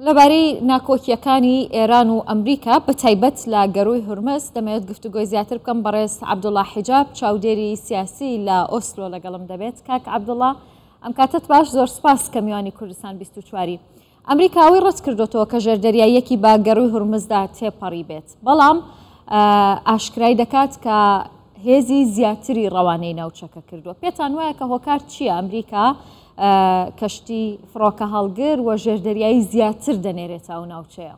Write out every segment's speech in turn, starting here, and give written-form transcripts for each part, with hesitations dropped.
لەبارەی ناکۆکییەکانی ئێران و ئەمریکا بە تایبەت لە گەرووی هورمز دەمەوێت گفتوگۆی زیاتر بکەم بەڕێز عەبدوڵا حیجاب چاودێری سیاسی لە ئۆسلۆ لەگەڵم دەبێت کاک عەبدوڵا ئەم کاتەت باش زۆر سپاس کە میوانی کوردستان 24 ئەمریکا ئەوەی ڕەت کردوێتەوە کە ژێردەریاییەکی بە گەرووی هورمزدا تێپەڕی بێت بەڵام ئاشکرای دەکات کە هێزی زیاتری ڕەوانەی ناوچەکە کردووە پێتان وایە کە هۆکار چییە ئەمریکا کەشتی فڕۆکەهەڵگر و ژێردەریایی زیاتر دەنێرێتە ئەو ناوچەیە؟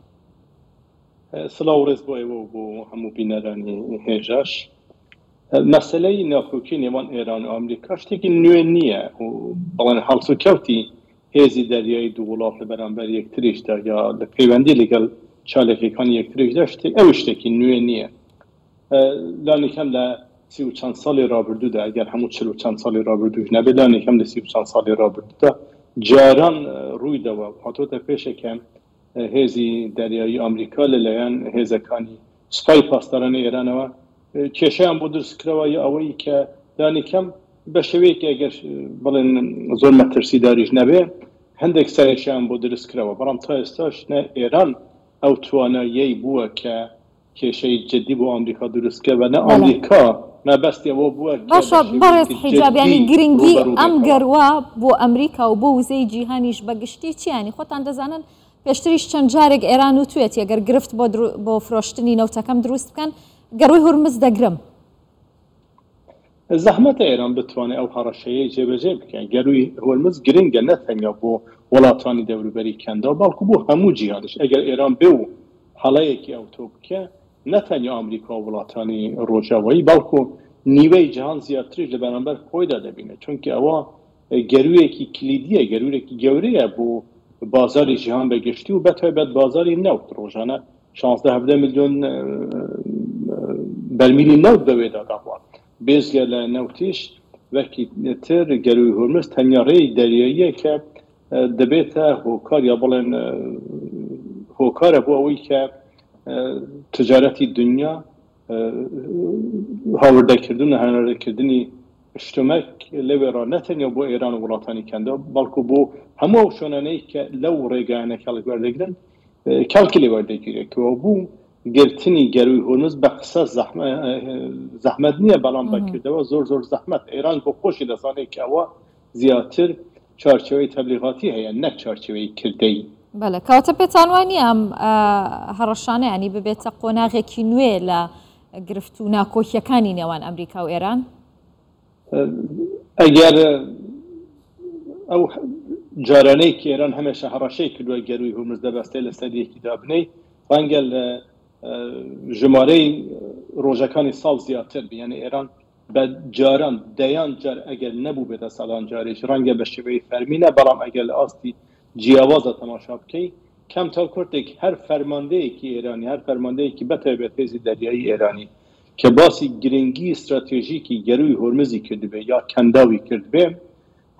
سڵاو و ڕێز بۆ ئێوە و بۆ هەموو بینەرانی هێژاش. مەسەلەی ناکۆکی نێوان ئێران و ئەمریکا شتێکی نوێ نییە و بەڵێن هەڵسوکەوتی هێزی دەریایی دوو وڵات لە بەرامبەر یەکتریشدا یا لە پەیوەندی لەگەڵ چاالەکەکانی یەکتریشدا شتێک ئەو شتێکی نوێ نییە. لانیکەم لە سی و چەند ساڵی ڕابردوودا، ئەگەر هەموو چل و چەند ساڵی ڕابردووش نەبێت، لانیکەم لە سی و چەند ساڵی ڕابردوودا جاران ڕوویداوە و هاتۆتە پێشێ کە هێزی دەریایی ئامریکا لەلایەن هێزەکانی سوپای پاسدارانی ئێرانەوە کێشەیان بۆ دروست کراوە یا ئەوەی کە لانیکەم بە شێوەیەکی ئەگەر بڵێن زۆر مەترسیداریش نەبێ هەندێک سەرێشیان بۆ دروست کراوە، بەڵام تا ئێستاش نە ئێران ئەو تواناییەی بووە کە کێشەی جدی بۆ ئامریکا دروست کە و نە ئامریکا مەبەستی ئەوە بووە کە باشە بە بەڕێز شێوەیەکی حیجاب یانی جدی گرنگی ڕووبەڕوو ئەم بێتەوە. گەروە بۆ ئەمریکا و بۆ وزەی جیهانیش بە گشتی چیە یانی خۆتان دەزانن پێشتریش چەند جارێک ئێران وتویەتی گەر گرفت بۆ بۆ فرۆشتنی نەوتەکەم دروست بکەن گەروی هورمز دەگرم. زەحمەتە ئێران بتوانێت ئەو هەڕەشەیەی جێبەجێ بکات. گەرووی هورمز گرنگە نە تەنیا بۆ وڵاتانی دەوروبەری کەنداو، بەڵکو بۆ هەموو جیهانیش. ئەگەر ئێران بێ و هەڵەیەکی ئەوتۆ بکە، نە تەنیا ئامریکا و وڵاتانی ڕۆژاوایی، بەڵکو نیوەی جیهان زیاتریش لە بەرامبەر خۆیدا دەبینێت. چونکە ئەوە گەروویەکی کلیدییە، گەروورێکی گەورەیە بۆ بازاری جیهان بە گشتی و بەتایبەت بازاری نەوت. ڕۆژانە 16 17 ملیۆن بەرمیلی نەوت بەوێدا دەڕوات. بێجگە لە نەوتیش وەکی تر گەرووی هورمز تەنیا ڕێی دەریاییە کە دەبێتە هۆکار یا بڵێن هۆکارە بۆ ئەوەی کە تجارەتی دنیا هاوردەکردن و هەناردەکردنی شتومەک لەوێڕا نە تەنیا بۆ ئێران و وڵاتانی کەنداو بەڵکو بۆ هەموو ئەو شوێنانەی کە لەو ڕێگایانە کەڵک وەردەگرن کەڵکی لێ وەردەگیرێت کەوا بوو گرتنی گەرووی هورمز بە قسە زەحمەت نییە بەڵام بە کردەوە زۆر زۆر زەحمەت ئێران بۆ خۆشی دەزانێت کە ئەوە زیاتر چوارچێوەی تەبلیغاتی هەیە نەک چوارچێوەی کردەیی. بەلێ کەواتە پێتان وا نییە ئەم هەڕەشانە ینی ببێتە قۆناغێکی نوێ لە گرفت و ناکۆکیەکانی نێوان ئەمریکا و ئێران؟ ئەگەر ئەو جارانەی کە ئێران هەمێشە هەڕەشەی کردووە گەرووی هورمز دەبەستێ لەسەر یەکی دابنێی ڕەنگە لە ژمارەی ڕۆژەکانی ساڵ زیاتر بێ یعنی ئێران بە جاران دەیان جار ئەگەر نەبووبێتە سەدان جاریش ڕەنگە بە شێوەی فەرمی نە بەڵام ئەگەر لە ئاستی جیاوازە تەماشا بکەی کەم تا کورتێک هەر فەرماندەیەکی ئێرانی هەر فەرماندەیەکی بەتایبەت هێزی دەریایی ئێرانی کە باسی گرنگی ستراتێژیکی گەرووی هورمزی کردبێ یا کەنداوی کردبێ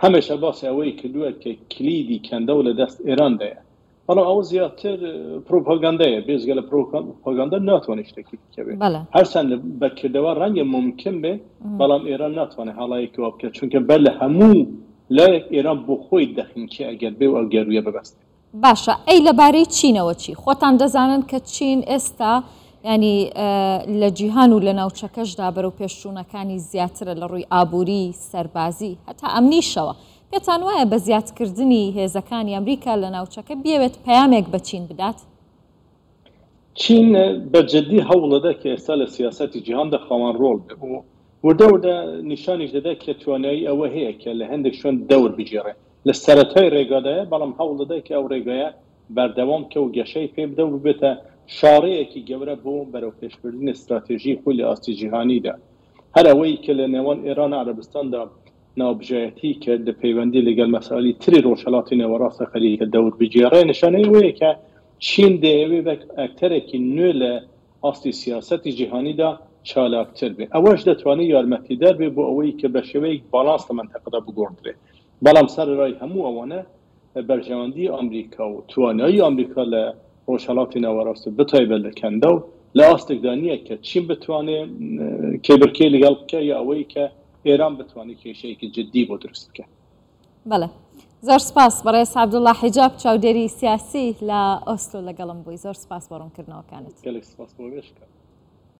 هەمێشە باسی ئەوەی کردووە کە کلیدی کەنداو لە دەست ئێراندایە بەڵام ئەوە زیاتر پروپاگەندەیە، بێجگە لە پروپاگەندە ناتوانێت شتێکی دیکە بێ. هەرچەند بە کردەوە ڕەنگە مومکن بێ، بەڵام ئێران ناتوانێت هەڵەیەکی وا بکات، چونکە بەر لە هەموو لایەک ئێران بۆ خۆی دەخنکێ ئەگەر بێ و ئەو گەروویە ببەستێ. باشە ئەی لەبارەی چینەوە چی؟ خۆتان دەزانن کە چین ئێستا ینی لە جیهان و لە ناوچەکەشدا بەرەو پێشچوونەکانی زیاترە لە ڕووی ئابووری، سەربازی، هەتا ئەمنیشەوە. پێتان وایە بە زیادکردنی هێزەکانی ئەمریکا لە ناوچەکە بیەوێت پەیامێک بە چین بدات؟ چین بە جدی هەوڵدەدات کە ئێستا لە سیاسەتی جیهاندا خاوەن ڕۆڵ بێت و وردە وردە نیشانیش دەدات کە توانایی ئەوە هەیە کە لە هەندێک شوێن دەور بگێڕێت. لە سەرەتای ڕێگادایە، بەڵام هەوڵدەدات کە ئەو ڕێگایە بەردەوام بکە و گەشەی پێ بدە و ببێتە شاڕێیەکی گەورە بۆ بەرەوپێشبردنی ستراتێژیی خۆی لە ئاستی جیهانیدا. هەر ئەوەی کە لە نێوان ئێران و عەرەبستاندا ناوبژایەتی کرد لە پەیوەندی لەگەڵ مەسائلی تری ڕۆژهەڵاتی نێوەڕاستە خەریکە دەور بگێڕێ، نیشانەی ئەوەیە کە چین دەیەوێ وەک ئەکتەرێکی نوێ لە ئاستی سیاسەتی جیهانیدا چالاکتر بێ. ئەوەش دەتوانێ یارمەتیدەر بێ بۆ ئەوەی کە بە شێوەیەک باڵانس لە مەنتەقەدا بگۆڕدرێ. بەڵام سەرەرای هەموو ئەوانە بەرژەوەندی ئامریکا و توانایی ئامریکا لە ڕۆژهەڵاتی ناوەڕاست و بەتایبەت لە کەنداو لە ئاستێکدا نییە کە چین بتوانێ کێبڕکێی لەگەڵ بکە یا ئەوەی کە ئێران بتوانێت کێشەیەکی جددی بۆ دروست بکە. بەڵێ. زۆر سپاس بەڕێز عەبدوڵا حیجاب چاودێری سیاسی لە ئۆسلۆ لەگەڵم بووی زۆر سپاس بۆ ڕوونکردنەوەکانت. گەلێک سپاس بۆ ئێوەش کاک.